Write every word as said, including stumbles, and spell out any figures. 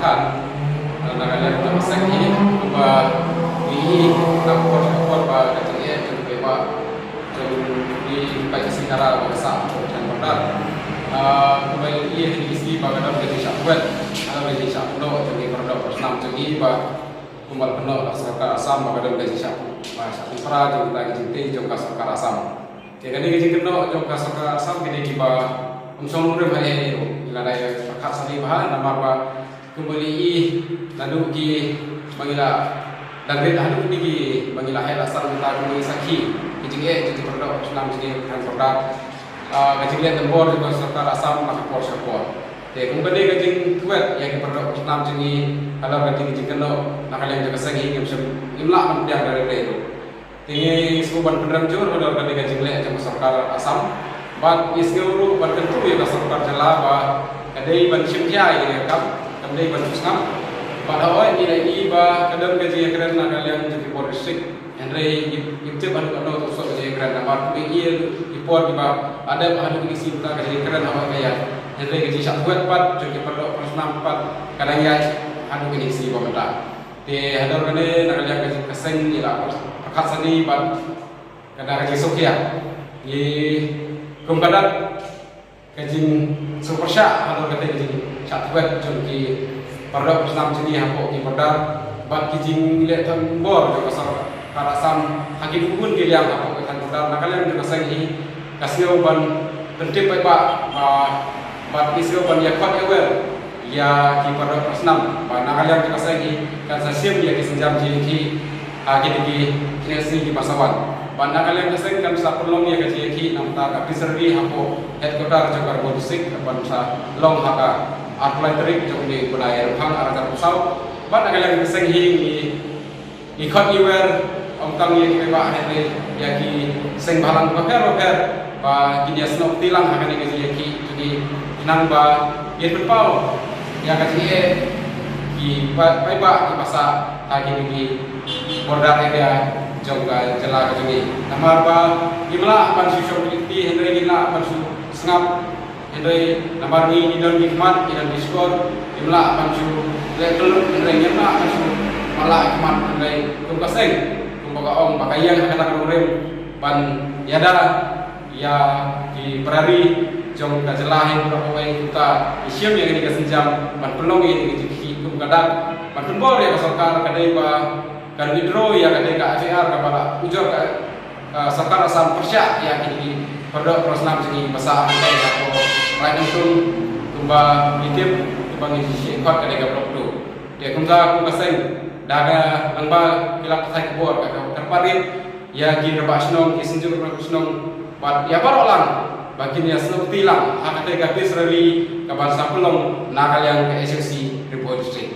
Na ka liang jong ka seng hi, kumba ngi ïohi na ka por sha ka por ba ka jingeh jong ki paidbah jong ngi, ki paid Khasi Khara ba ka sah ha ka thaiñ border. Ah, kumba ngi ïohi ha kine ki sngi ba ka don ka jingshah kywet, ah, ka jingshah kynnoh jong ki para doh para snam jong ngi ba kumba la kynnoh da ka sorkar Assam ba ka don ka jingshah, ba shah pynpra jong kita ki jingtei jong ka sorkar Assam. Te kane ka jingkynnoh jong ka sorkar Assam kine kiba ym shong nongrim ha ei ei ruh. Ngi la dei pyrkhat sani bha namar ba kumba ngi ïohi naduh kiba ngi la dang rit haduh kine kiba ngi la heh la san mynta, kumba ngi sakhi ki jingeh jong ki para doh para snam jong ngi ha ka thaiñ border. Ah, ka jingleh donbor jong ka sorkar Assam na ka por sha ka por. Te kum kane ka jingkywet ïa ki para doh para snam jong ngi halor kane ka jingkynnoh na ka liang jong ka seng hi, ngim shym, ngim lah ban pdiang da lade lade ruh. Te ngi sngewbha ban pynrem jur halor kane ka jingleh jong ka sorkar Assam. Bad ngi sngew ruh ban kyntu ïa ka sorkar jylla ba ka dei ban shim khia ïa kane ka kam, kam dei ban shu sngap. Bad hooid ngi la ïohi ba ka don ka jingïakren na ka liang jong ki border district. Hynrei ngim, ngim tip haduh katno to suk ka jingïakren namar kumba ngi ïohi ki por kiba la dep haduh kine ki sngi mynta ka jingïakren hooid ka ïaid. Hynrei ka jingshah kywet pat jong ki para doh para snam pat ka dang ïaid haduh kine ki sngi ba mynta. Te halor kane na ka liang ka seng ngi la pyrkhat sani bad ka da ka jingsngewkhia. Ngi kum ka dak ka jingsngewpyrshah halor kata ka jingshah kywet jong ki para doh para snam jong ngi hapoh ki border bad ki jingleh donbor jong ka sorkar Assam ha ki bun bun ki liang hapoh ka thaiñ border. Na ka liang jong ka seng hi ka sngew ban pyntip paidbah ba, bad ki sngew ban ïa khot ïa wer ïa ki para doh para snam ba na ka liang jong ka seng hi kan sa shim ïa ki sienjam jingïakhih ha kine ki kine ki sngi kiba sa wan. Bad na ka liang ka seng kan sa pynlong ïa ka jingïakhih na ka bynta ka peace rally hapoh headquarter jong ka Ri Bhoi District, kan sa long ha ka arphew lai tarik jong une u bnai Rymphang ar hajar arphew saw. Bad na ka liang ka seng hi ngi, ngi khot ngi wer ym tang ïa ki paidbah hynrei ïa ki seng bhalang bapher bapher ba kin ïa snoh kti lang ha kane ka jingïakhih jong ngi khnang ba kin pynpaw ïa ka jingeh ki paidbah kiba sah ha kine ki border area jong ka jylla ka jong ngi. Namar ba ngim lah ban shu shong kti hynrei ngim lah ban shu sngap, hynrei namar ngi ngi don ki khmat, ngi don ki shkor, ngim lah ban shu leh kyllut hynrei ngim lah ban shu mala ki khmat hynrei kum ka seng, kumba ka ong ba ka ïeng ha ka dak nongrim ban ïada ïa ki para ri jong ka jylla hi baroh kawei. Kumta ngi shim ïa kane ka sienjam ban pynlong ïa kane ka jingïakhih kum ka dak ban pynbor ïa ka sorkar ka dei ba kan withdraw ïa kane ka F I R kaba la ujor ka, ka sorkar Assam pyrshah ïa kine ki para doh para snam jong ngi ba sah ha kane ka por Raid Nongtung kumba ngi tip kumba ngi shu khot kane ka Block Two. Te kumta kum ka seng da ka nang ba ki la pathai khubor ka, ka kyrpad ïa ki rangbah shnong, ki synjuk rangbah shnong bad ïa baroh lang ba kin ïa snoh kti lang ha kata ka peace rally kaba sa pynlong na ka liang ka S O C Ri Bhoi District.